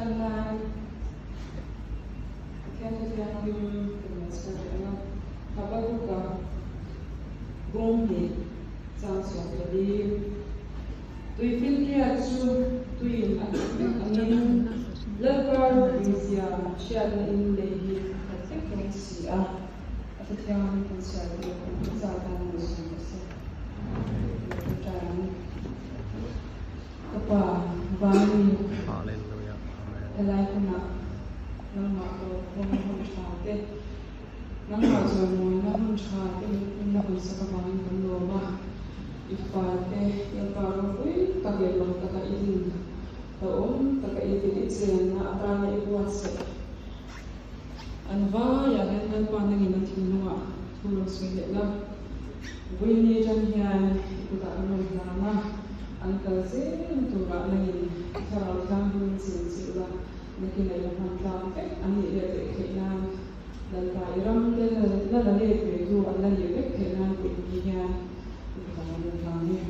Tan nan Pathian Thu Thianghlim kan lo chhiar leh ang a, Habakuka bung hnih chang 14. Tuifinriat chu tuiin a khat vek angin Lalpa ropuizia hriatna in lei hi a khat vek dawn si a, a Thu Thianghlim kan chhiar tur kan zat tan a ni sawi ta se. Lo ṭawngṭai ang. Ka pa, Vani, helai hunah nangmah dawrkhawm hun tha te, nangmah zawimawina hun tha te min hmunna hun sak avangin kan lawm a. I fate Lalpa ropui tak leh mak taka i din, hlauhawm taka i din, i chenna atana i buatsaih an vaiah hian Lalpa nangin an thinlungah thu lo sawi leh la. Vawiin atang hian i kutah kan rawn hlan a, an kal zel turah nangin thlarau thianghlimin chin chilh la, nakin a inhman tlang vek an nih leh vek theih nan Lalpa i ram te la la let ve tu an la nih vek theih nan vawiin hian i kutah kan rawn hlan e.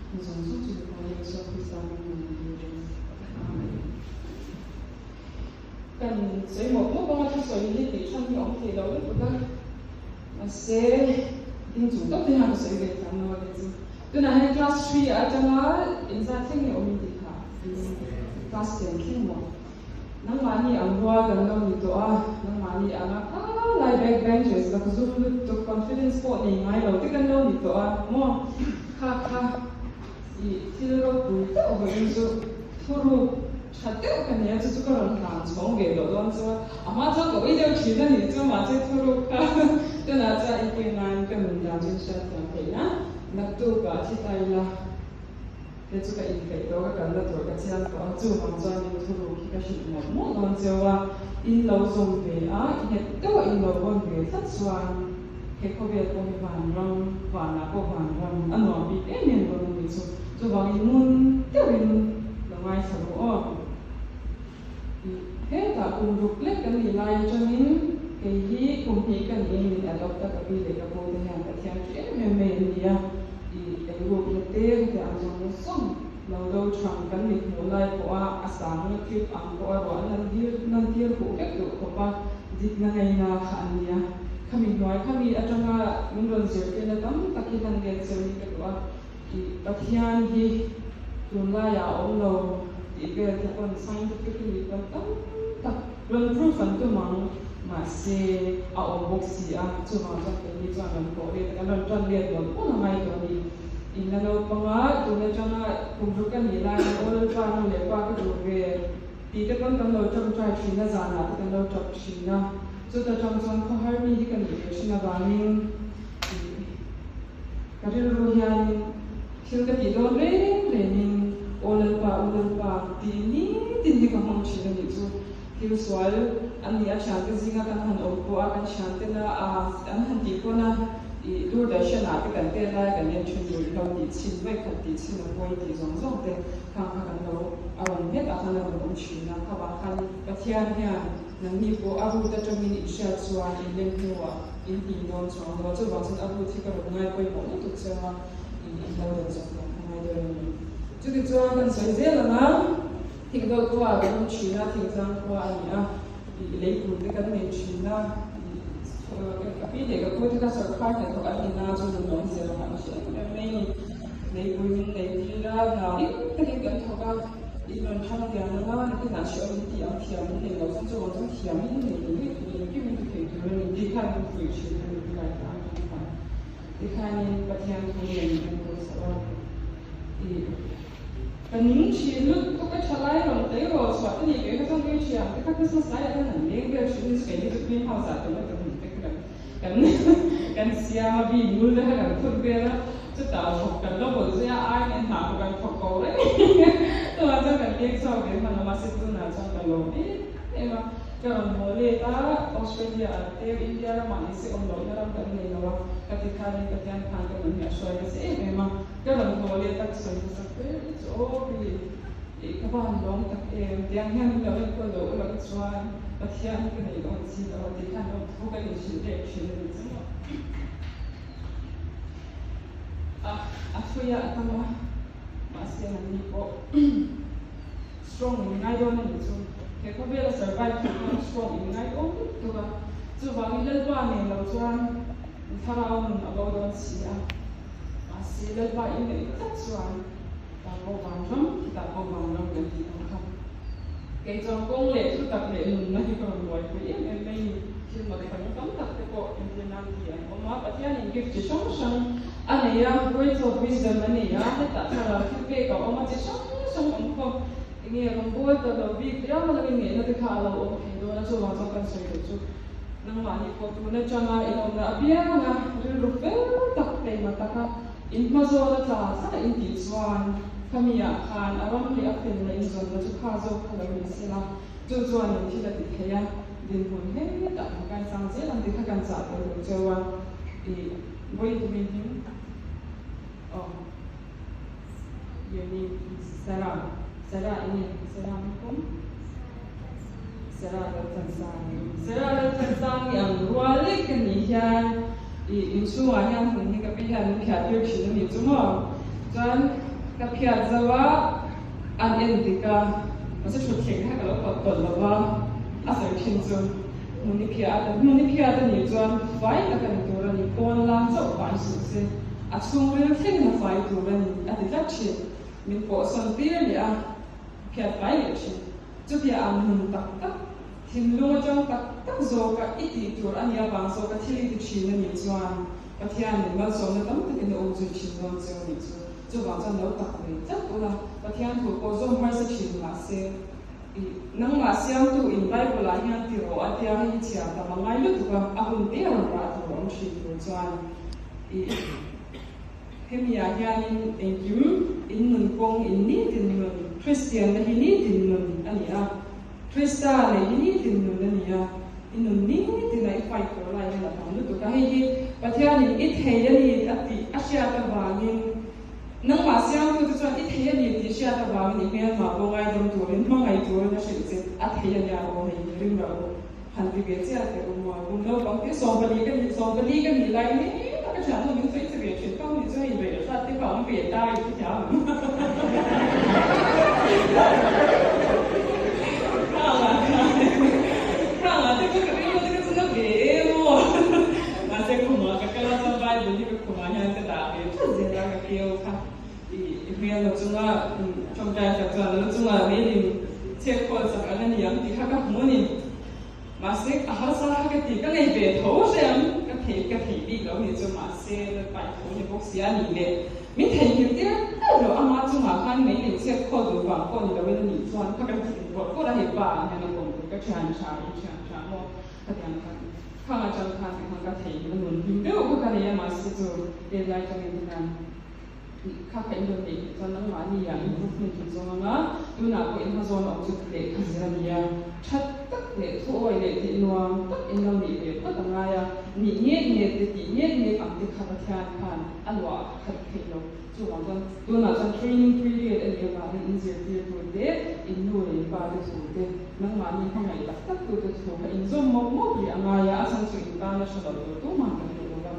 Hna zawng zawng chu Lalpa Isua Krista hmingin min dil reng. Amen. Kan sawi mawp mawp anga thusawi hi tih chhan hi a awm thei lo lutuk a, mahse ding chung tawp te hian ka sawi ve thiam lo a ni chu. Tunah hian class 3 atanga inzat thleng hi awm in tih kha class 10 thleng maw? Nangmahni ang rual kan lo ni tawh a, nangmahni anga khalai back benchers lak zum lutuk confidence pawh nei ngai lo te kan lo ni tawh a maw? Kha kha i thil ropui deuh vawiin chu thuruk Tha deuh ka nia chu chu ka rawn hlan chhawng ve loh dawn chuan a hma chuan ka ui deuh thin a nih chu mahse thuruk kha tunah chuan inpui nan ka nun dan chu hriat thiam theih na naktuk ah thi ta ila te chu ka inpeih tawh ka kalna tur ka chiang tawh a chuvang chuan in thuruk hi ka hrilh mawlh mawlh dawn cheu a in lo zawm ve a i nghet deuh a in lo vawn ve tlat chuan he khawvel pawh hi vanram vanah pawh vanram a nuam bik em em dawn a nih chu chuvangin ngun deuhin Lo ngaithla ru aw. I hetah kum ruk lek kan nih lai atangin kei hi kum hnih ka niin min adopt a ka pi leh ka pu te hian Pathian hre em em mai an ni a. I eiruk na te heti ang zawng zawng lo do thang kan mit hmuh lai pawh a a sang na trip ang pawh a ruah nan dir nan tir huh vek duh khawp a dikna ngaina kha an ni a. Khami hnuai khami atanga min rawn zirtirna tam tak hi hlan let cheu hi ka duh a. I Pathian hi tunlaiah a awm lo tih vel te pawn scientifically pawn tam tak rawn proof an tum ang, mahse a awm bawk si a, chuvang chuan keini chuan rawn pawh let kan rawn tan let mawlh mawlh a ngai tawh a ni. In la naupanga tun atanga kum ruk a nih laiin aw Lalpa nu leh pa ka duh ve tih te pawn kan lo tawngtai thin a, zanah te kan lo tap thin a, chuta tang chuan khawhar mi hi ka nih ve thin avangin i Ka rilru hianin thil ka tih dawn reng rengin Aw Lalpa, U Lalpa tih nitin hi ka hmang thin a nih chu. Thil sual an nih a thiante zinga kan han awm pawh a, kan thiantena a an han tih pawn a, ih Doordarshan ah te kan tel lai kan en thin tur i lo tih chhin vawi khat tih chhin a pawi tih zawng zawng te khang kha kan lo a rawn nghet ah khan a rawn awm thin a, kha vang khan Pathian hian Nangni pawh a root atangin in hriat chuan in lem hnuah in hnim dawn chuang lo a, chuvang chuan a root hi ka rawn ngai pawimawh lutuk chiang a, in in lo rawn zawk thiam kha ngai dawn a ni. Chutichuan kan sawi zel ang a, thingdawt khua kan awm thin a, thingtlang khua a ni a, ih leipui te kan nei thin a, ih ka pi leh ka pu te kha sawrkhar hnathawk an ni na chu nun awm zel ang an hre em em mai a ni. Leipui min nei tir a, hna ring takin kan thawk a. I rawn thang lian ang a, nakinah hreawm in tih ang thiam in nei lo chuan chu rawn chuan thiam in nei lo vek tur engkim in ti thei tur a ni tih khan min fuih thin a ni tilai kha a kan khan tikhanin Pathian thu nen kan kawl chhoh a i ka ning thin lutuk a tha lai rawn tei rawh chhuah te nih ve kha chuan nui thiam te kha Christmas laiah khan han leng vel thin a ni chu keini chu green house ah tel a kan te kha kan kan siam a bi ngul te kha kan phut vel a chutah thawk kan la vawlh zui a ai nen hna pawh kan thawk ko reng chuvang chuan kan leng chhuak ve hman a mahse tunah chuan ka lawm em em a ka rawn haw let a Australia ah te India ramah ni se awm lohna ram kan nei lo a ka ti khanin Pathian khan ka nun hi a hruai nasa em em a ka rawn haw let a ka sawi hmasa ber chu aw pi Ih ka van lawm tak em, tiang hian min lo enkawl lo ula ka chuan Pathian ka nei dawn si lo tih khan lawm thu ka inhrilh leh thin a ni chu maw. A a thui a a tam a, mahse an ni pawh strong in ngai dawn a ni chu. He khawvela survive tur khan strong in ngai awm lutuk a, chuvangin Lalpa nen lo chuan thlarau nun a bo dawn si a. Mahse Lalpa in neih tlat chuan tah pawh vanram, khitah pawh vanram kan tih ang kha. Kei chuan kawng leh thutak leh nunna hi ka rawn buaipui em em mai ni. Thil mak dang tam tak te pawh entir nan ti an awm a, Pathianin gift chi hrang hrang a nei a, words of wisdom a nei a, hetah thlarau thil pek a awm a, chi hrang hrang awm khawp. Enge rawn bawl ta lo bik viau a lo inngeihna te kha a lo awm thei dawn a, chuvang chuan kan sawi duh chu nangmahni pawh tun atanga in awmna apianga rilru fel tak taima taka in hmazawn a tla tlat a intih chuan khami ah khan a ram leh a felna inzawnna chu kha zawk kha lo ni sela, chu chuan in thil a ti thei a, dinhmun hetah kan kaisang zel ang tih kha kan chah tel duh cheu a, ih vawiin hming. Aw Your name please Sarah Sarah enge Sarah hming pum Sarah Lalthansangi Sarah Lalthansangi ang rual lek ka nih hian ih inchhungah hian hmun hi ka pi hian min phiah tir thin a ni chu maw chuan ka phiat zo a an en dik a mahse thutthleng kha ka lo pawt tawlh lo va a sawi thin chu hmun i phiah a hmun i phiat a nih chuan fai tak a ni tur a ni pawn lam chauh fai suh se. A chhungril thlengin a fai tur a ni, a ti tlat thin. Min pawhsawn tir leh a, phiat fai leh thin. Chutia ang hmun tak tak, thinlung atang tak tak zawka i tih tur a nih avang zawka thil i ti thin a nih chuan Pathianin malsawmna tam takin a um zui thin dawn cheu a nih chu. Chuvang chuan lo tak ve tlat ula, Pathian thu pawh zawm harsa thin mahse, i nangmah siamtu in Bible ah hian ti rawh a tia hei hi chhiar tam a ngai lutuk a, a hun te a rawn rah tur a awm thin tur chuan. I hemi ah hianin engkim in nun kawng in nitin nun, Kristianna hi nitin nun a ni a, Krista neih hi nitin nun a ni a, i nun nitin a i fight tur lai hian a tam lutuk a, hei hi Pathianin i thei a ni a tih a hriat avangin nangmah siamtute chuan i thei a ni tih hriat avangin i hmelmah pawh ngaidam turin hmangaih turin a hrilh che a thei a nia aw hei hi ring rawh u. Han ti ve chiah teh u maw? Kum naupang te 14 ka nih, 14 ka nih lai mek a ka thian ho min sawi che ve thin kha ni chu hei reh hrat te kha awm ve ta i ti thiam ang. Khangah khan khangah te pawh ka rilru te ka chu na ve em aw. Mahse khumah ka kal a chuan Bible hi ka khumah hian ka dah ve tlat zel a ka keu kha i hmel lo chunga tawngtai sak chuan lo chunga meilim chhek khawl sak ang a ni ang tih kha ka hmu a ni. Mahse a harsa kha ka ti ka nei ve tho hrem ka thei ka thei bik lo ni chu mahse lalpa i tho ni bawk si a nih leh min theihnghilh tir ber lo ama chungah khan meilim chhek khawl duh vang pawh ni loin a nih chuan kha ka thei pawh pawh a hei pa ang hian a kawm tur ka thian tha i thian tha maw khatiang khan khang atang khan tikhan ka thei a nun hlim deuh kha ka nei a mahse chu helai tangin hian Kha ka in rawn neih hnih chuan nangmahni ah improvement in zawng ang a, tunah pawh in hmazawn awm chu leh kha zir a ni a, tha tak leh thuawi leh tih nuam tak in lo nih ve phawt a ngai a, nih nget nget te tih nget nget ang te kha Pathian khan a luah khat thei lo. Chuvang chuan tunah chuan training period a nih avangin in zirtir tur te, in nu leh in pa te thu te, nangmahni hmangaih tak tak tu te thu kha in zawm mawp mawp rih a ngai a, a chhan chu in tan a tha lo tur tumah kan duh lo va.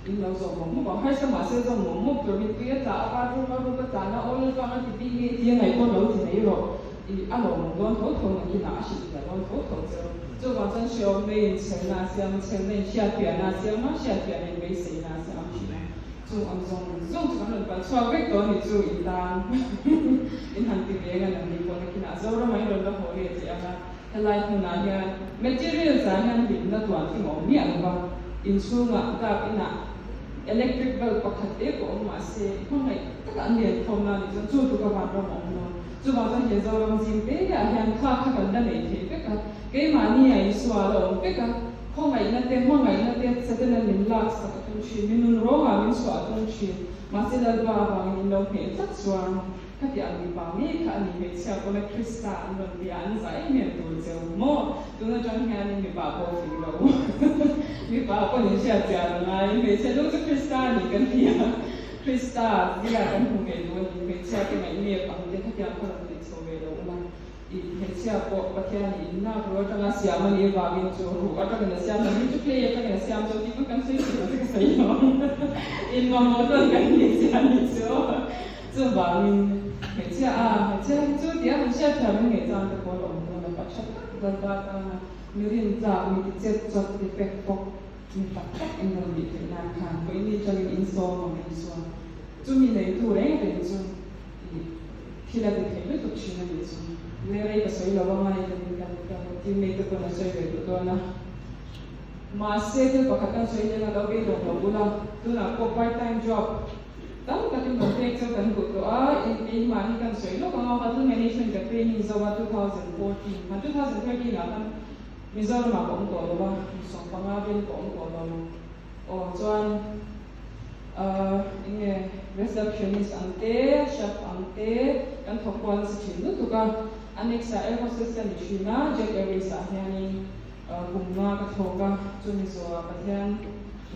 In lo zawm mawp mawp ang. Harsa mahse zawm mawp mawp tur mittui a tla a, bathroom a ruk a tlan a, awl vang a ti bik nge tia ngaih pawh lo ti mai rawh. I a lawmawm dawn tho tho nakinah a hrilh fiah dawn tho tho cheu. Chuvang chuan hreawm na in chhelna a siam a, chhelna in hriatfiahna a siam a, hriatfiahna in beiseina a siam thin a. Chung ang zawng zawng chu kan rawn palh chhuak vek tawh a ni chu in tan in han ti ve ngan ang ni pawh nakinah Zoram ah in rawn la haw leh teh ang a. Helai hmunah hian materials ah hian hlimna tuan tling a awm miah lo va, inchhungah dap inah electric bulb pakhat te pawh awm mah se hmangaih taka an lian khawm na nih chuan chu tluk a vanram a awm lo. Chuvang chuan he Zoram zing te ah hian kha kha kan la nei thei vek a, keimahni ah Isua a la awm vek a, khawngaihna te hmangaihna te Satana min lak sak a tum thin, minun rawngah min chhuah a tum thin, mahse Lalpa avangin in lo hneh tlat chuan. Khati ang mipa ngei kha a ni hmeichhia pawna Krista an rawn bia an za em em tur cheu maw? Tun atang hianin mipa pawh fing lo mipa pawh in hriat chian a ngai hmeichhe lu chu Krista a ni kan ti a Krista zia kan hmu ve duh a ni hmeichhia te ngaih nep ang te khatiang kha rawn tih chho ve lo ula i hmeichhia pawh Pathian in nak ru atanga siam a nih avangin chu ruh atangin a siam lo mi chu clay atangin a siam chu tih pawh kan sawi thei lo che ka sawi lo in mamawh tawn kan ni chian ni chu. Chuvangin hmeichhia a, hmeichhia hi chu tia han hriat thiam. hriatthiam in ngaih chang te pawh a la awm dawn a, pa tha tak Lalpa tana mi rintlak, mi ti chet chawt, ti pek bawk mi tak tak in rawn nih theih nan khan vawiin atangin in sawm ang Isua chumi neitu reng reng chu i thil a ti thei lutuk thin a nih chu. Le rei ka sawi lo a ngai ka ring kan ka teammate te pawn an sawi ve duh dawn a. Mahse thil pakhat kan sawi hian a lo beidawng lo bul a, tunah pawh part time job tam takin rawn pek chu kan duh tawh a, keimah hi kan sawi lawk ang a, hotel management ka training zo a 2014 khan, 2013 ah khan Mizoramah ka awm tawh lo a, 15 vel ka awm tawh lo aw chuan ahh enge receptionist ang te, chef ang te kan thawk kual nasa thin lutuk a, annex ah air hostess ka ni thin a, Jet Airways ah hianin. Kum nga ka thlawk a, chumi zawhah Pathian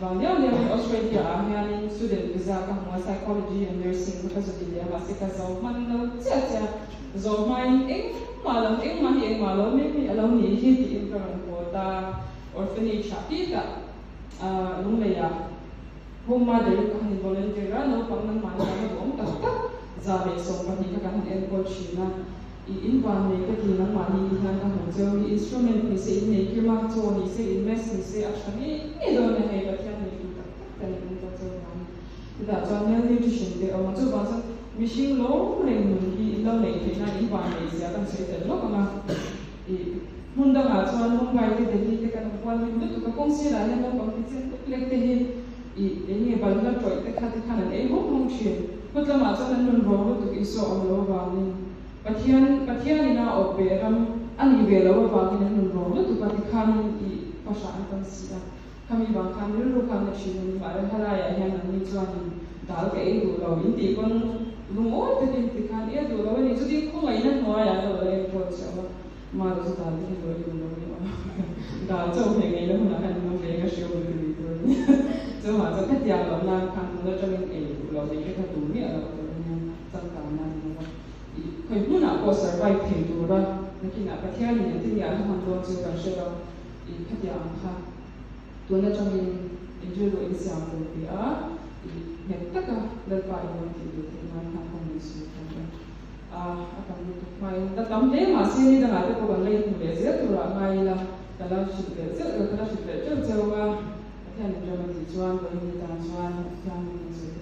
vang liau liauin Australia ah hianin student visa ka hmu a, psychology and nursing kha ka zawti leh a, mahse ka zo hman lo chiah chiah a, zawh hmain engmah lo, engmah hi engmah lo mai mai a lo nih hi tiin ka rawn haw ta, orphanage ah titah Lungleiah home mother in ka han in volunteer a, naupang nangmah ni anga duhawm tak tak 112 kha kan han enkawl thin a. I in van nei ka ti nangmah ni ti hian ka hmu cheu hi instrument ni se in nei kim a, chaw ni se in mess ni se a tha ngei ngei dawn e hei Pathian nei tu tak tak te an awm tawh cheu vang hi chutah chuan malnutrition te a awm a chuvang chuan mihring lo reng nun hi in lo neih theih nan in van nei zia kan sawi tel lawk ang a i hmun dangah chuan Mumbai te Delhi te kan awm kual hlim lutuk a kawng sirah hian naupang ti chen lek lek te hi i eng nge balhla tawih te kha te khan an ei hawng hawng thin khawt lamah chuan an rawn rawng lutuk Isua awm lo avangin Pathian, Pathianin a awp ve ram a nih ve loh avangin an rawn rawng lutuk a, tikhanin i fahrah an tam si a. Khami vang khan rilru khan na thin a ni. Mahse helaiah hian nangni chuanin dal ka ei duh lo, in tih pawn lungawi takin tikhan i a duh lo a ni. Chutin khawngaihna hnuaiah an lo la enkawl che awm a, mah chu dal te hi lo ei duh lo ni awm. Dal chauh hmeh ngeina hunah khan in awm ve ka hria awm ti mai tur a ni. Chuvang chuan khatiang loh nan khan tun atangin ei duh lo neih te kha duh miah loh tur a nia, changkanna a ni lo va. I khawi hmunah pawh survive thei tura nakinah Pathianin engtin nge an hman dawn chu kan hre lo. I khatiang ang kha tun atangin in rilru in siam tel ve a, i nghet taka Lalpa in rawn tih duh theih nan khan kawng min suih thei e. A a tam lutuk hmain la tam hle mahse ni dangah te pawh kan la inhmu leh zel turah ngai ila ka la hrilh leh zeuh ka la hrilh leh teuh cheu a, Pathianin ram a tih chuan vawiin ni tan chuan Pathian min sawi te.